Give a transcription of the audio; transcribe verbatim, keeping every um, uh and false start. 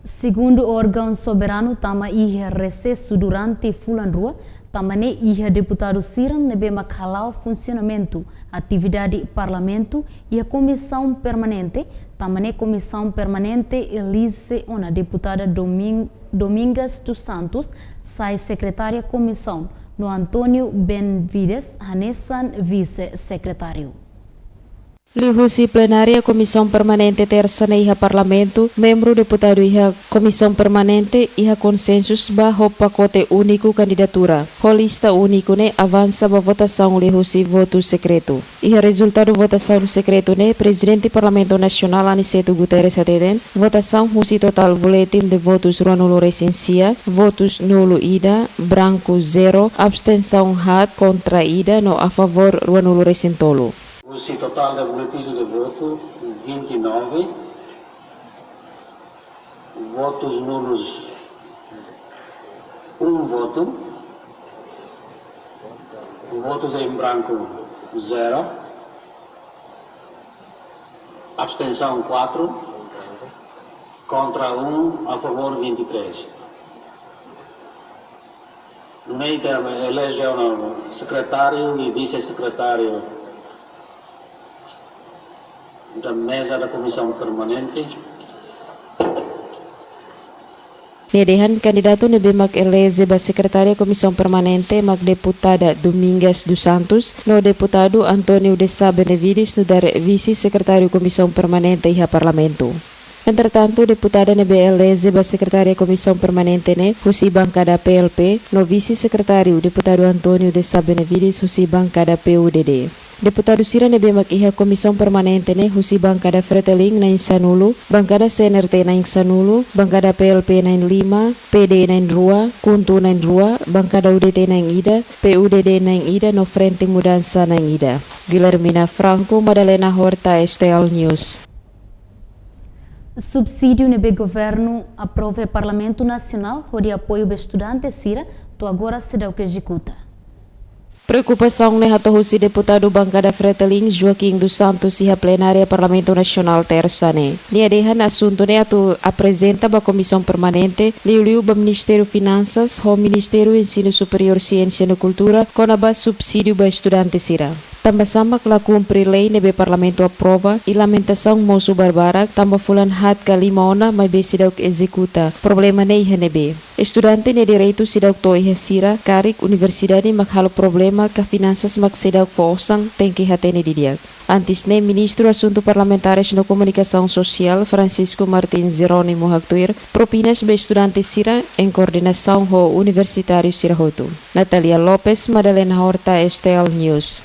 Segundu órgaun soberanu tama iha resesu durante fulan rua, tanba ne'e iha deputadu sira ne'ebé mak hala'o funsionamentu atividade Parlamentu iha komisaun permanente, tanba ne'e komisaun permanente elije ona deputada Domin-, Domingas dos Santos sai sekretária komisaun, no António Benavides hanesan vise-sekretáriu. Liuhusi plenária Komisaun Permanente Tersa ne'e iha Parlamentu, membru deputadu iha Komisaun Permanente iha konsensu ba ho pakote úniku kandidatura, ho lista úniku ne'e avansa ba votasaun liuhusi votu sekretu. Iha rezultadu votasaun sekretu ne'e, Prezidente Parlamentu Nasionál Aniceto Guterres hateten, votasaun husi totál boletin de votus ruanulu resin sia, votus nulu ida, branku zero, abstensaun haat, kontra ida, no a favór ruanulu resin tolu. Husi totál de boletin de votu vinte e nove, votus nulus um votu, votus em branco zero, abstenção quatro, contra um, a favor vinte e três. No meio termo, elege o secretário e vice-secretário da mesa da Comissão Permanente. Nia dehan kandidatu ne'ebé mak elije ba sekretária Komisaun Permanente mak deputada Domingas dos Santos, no deputadu António de Sá Benavides nu'udar vise-sekretáriu Komisaun Permanente iha Parlamentu. Entretantu, deputada ne'ebé elije ba sekretária Komisaun Permanente ne'e husi bankada P L P, no vise-sekretáriu deputadu António de Sá Benavides husi bankada P U D D. Deputadu sira ne'ebé mak iha Komisaun Permanente ne'e husi bankada Fretilin na'in sanulu, bankada C N R T na'in sanulu, bankada P L P na'in lima, P D na'in rua, KHUNTO na'in rua, bankada U D T na'in ida, P U D D na'in ida, no Frente Mudansa na'in ida. Guilhermina Franco, Madalena Horta, S T L News. Subsídiu ne'ebé governu aprova iha Parlamentu Nasionál hodi apoiu ba estudante sira to'o agora seidauk ezekuta. Preokupasaun ne'e hato'o husi deputadu bankada Fretilin, Joaquim dos Santos, iha plenária Parlamentu Nasionál Tersa ne'e. Nia dehan asuntu ne'e atu aprezenta ba Komisaun Permanente, liuliu ba Ministériu Finansas, ho Ministériu Ensinu Superiór, Siénsia no Kultura, kona-ba subsídiu ba estudante sira. Tanba sá mak la kumpre lei ne'ebé Parlamentu aprova, i lamentasaun mosu barbarak, tanba fulan haat ka lima ona maibé seidauk ezekuta. Problema ne'e iha ne'ebé? Estudante nia direitu seidauk to'o iha sira, karik universidade mak halo problema ka finansas mak seidauk fó osan, tenke hatene didi'ak. Antes ne'e, Ministru Asuntu Parlamentares no Komunikasaun Sosiál, Francisco Martins Jerónimo haktuir, propinas ba estudante sira, em koordenasaun ho universitáriu sira hotu. Natalia Lopes, Madalena Horta, S T L News.